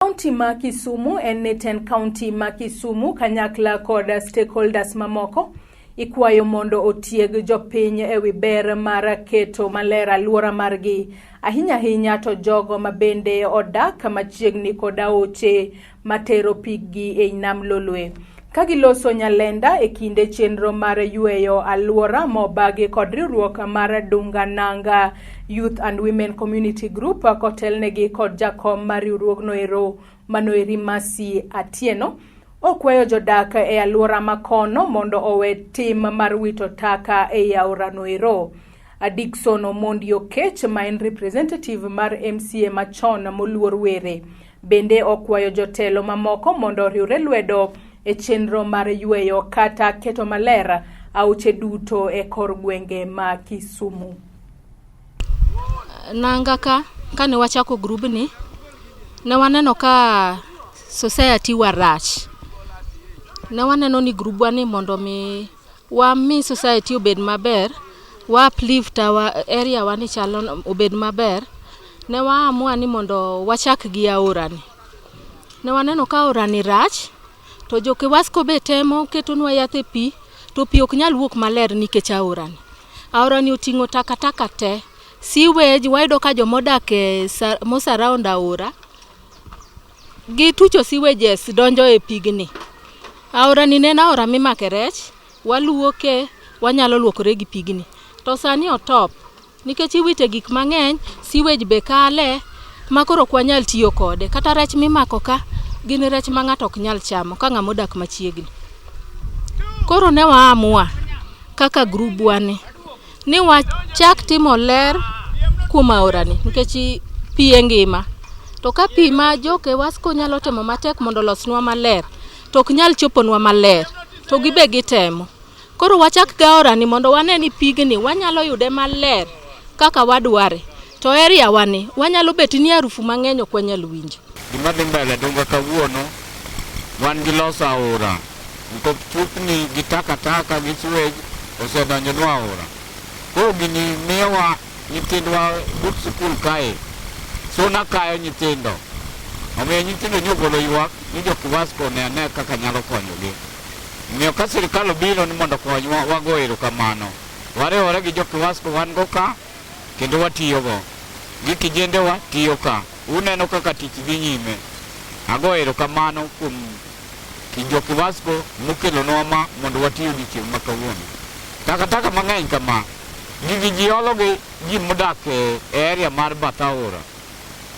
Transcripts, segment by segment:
Kaunti ma Kisumu en ni tend kaunti ma Kisumu kanyakla kod stakeholders mamoko ikwayo mondo otieg jopiny e wi ber mar keto maler alwora margi, ahinya ahinya to jogo ma bende odak machiegni kod aoche matero piggi ei nam Lolwe. Ka giloso Nyalenda e kinde chenro mar yweyo alwora mobagi kod riwruok mar Dunga Nanga Youth and Women Community Group kotelnegi kod jakom mar riwruogno ero manoeri Mercy Atieno, okwayo jodak e alwora makono mondo owe tim mar wito taka ei aorano ero. Dickson Omondi Okech ma en representative mar MCA machon moluor Were bende okwayo jotelo mamoko mondo oriwre lwedo e chenro mar yweyo kata keto maler aoche duto e kor gwenge ma Kisumu. Nanga ka kane wachako grubni ne waneno ka society wa rach. Ne waneno ni grubwa ni mondo mi wami society obed maber, wa uplift our area wa ni chalo obed maber, ne wa amua ni mondo wachak gi aora ni. Ne waneno ka aora ni rach, to jo Kiwasco be temo ketonwa yath e pi, to pi ok nyal wuok maler nikech aora ni. Aora ni oting'o takataka te. Sewage wayudo ka jomodak e mo surround aora gitucho sewages donjo e pigni. Aora ni ne en aora mimake rech, waluoke, wanyalo luokore gi pigni. To sani otop nikech iwite gik mang'eny, sewage be kale ma koro ok wanyal tiyo kode. Kata rech mimako ka gin rech ma ng'ato ok nyal chamo ka ng'ama odak machiegni. Koro ne wa amua kaka grubwa ni ni wachak timo ler kuom aorani nikech pi e ngima. To ka pi ma jo Kewasco nyalo temo matek mondo olosnwa maler to ok nyal choponwa maler to gibe gitemo. Koro wachak gi aorani mondo wane ni pigni wanyalo yude maler kaka wadware. To area wani wanyalo bet ni harufu mang'eny ok wanyal winjo. Gima dhi mbele Dunga kawuono, wan gi loso aora. Nikop chupni gi takataka gi sewage osedonjonwa aora. Koro gini miyowa nyithindwa but sikul kae, suna kayo nyithindo. Omiyo nyithindo nyogolo ywak ni jo Kiwasco one ane kaka nyalo konyogi. Omiyo ka sirikal obiro ni mondo okonywa, wago erokamano. Wariwore gi jo Kiwasco wan go ka kendo watiyogo. Gi kijendewa tiyo ka. Uneno kaka tich dhi nyime. Ago erokamano kuom jo Kiwasco mokelonwa ma mondo wati odiochieng' ma kawuono. Takataka mang'eny kama, gigi ji olo gi ji modak e area mar bath aora.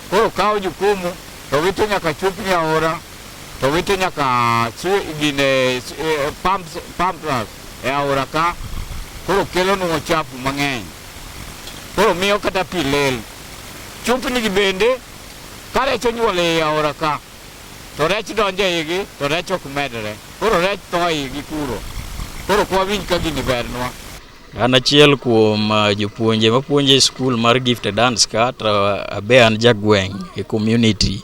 Koro kawo jukumu to wito nyaka chupni aora, to wito nyaka gine pumps, pumps e aora ka, koro kelonwa uchafu mang'eny. Koro miyo kata pi lil. Chupni gi bende ka rech onyuol ei aora ka, to rech donjo e igi to rech ok medre. Koro rech tho e igi kuro. Koro ok wawinj ka gini bernwa. An achiel kuom jopuonje mapuonjo e skul mar Gifted Hands ka to abe an jagweng' e community.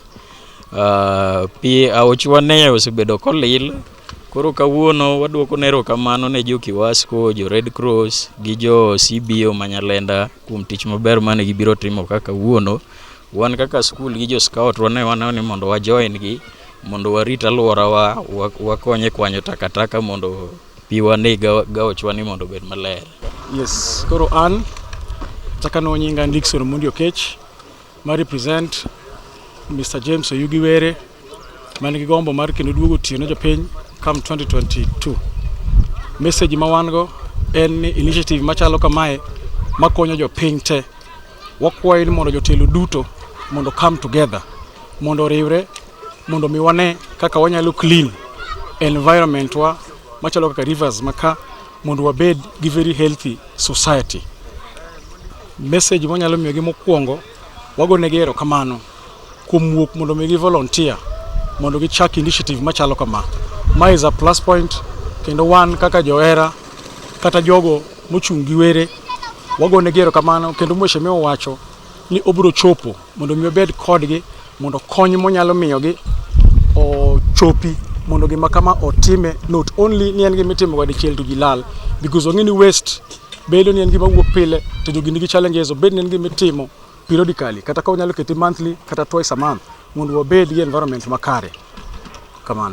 Pi aochwa ni osebedo kolil koro kawuono waduoko ne erokamano ne jo Kiwasco, jo Red Cross gi jo CBO ma Nyalenda kuom tich maber mane gibiro timo ka kawuono. Wan kaka skul gi jo scout wane waneno ni mondo wa join gi mondo warit alworawa wakony e kwanyo takataka mondo piwa ni gaochwa ni mondo obed maler. Yes, koro an chakano nyinga Dickson Omondi Okech ma represent Mr. James Oyugi Were man gi gombo mar kendo duogo tiyo ne jopiny come 2022. Message ma wan go en ni initiative machalo kamae makonyo jopiny te wakwayo ni mondo jotelo duto mondo come together mondo oriwre mondo mi wane kaka wanyalo clean environment wa machalo kaka rivers maka mondo wabed gi very healthy society. Message mwanyalo miyogi mokwongo wagonegi erokamano kuom wuok mondo mi gi volunteer mondo gichak initiative machalo kama. Ma is a plus point kendo wan kaka johera kata jogo mochung' gi Were wagonegi erokamano kendo mheshimiwa owacho ni obiro chopo mondo mi obed kodgi mondo kony monyalo miyogi ochopi mondo gima kama otime not only ni en gima itimo ga dichiel to ji lal because wang'e ni waste bedo ni en gima wuok pile to jogi nigi challenges obed ni en gima itimo periodically kata ka onyalo kete monthly kata twice a month. Mondo wabed gi environment makare. Kamano.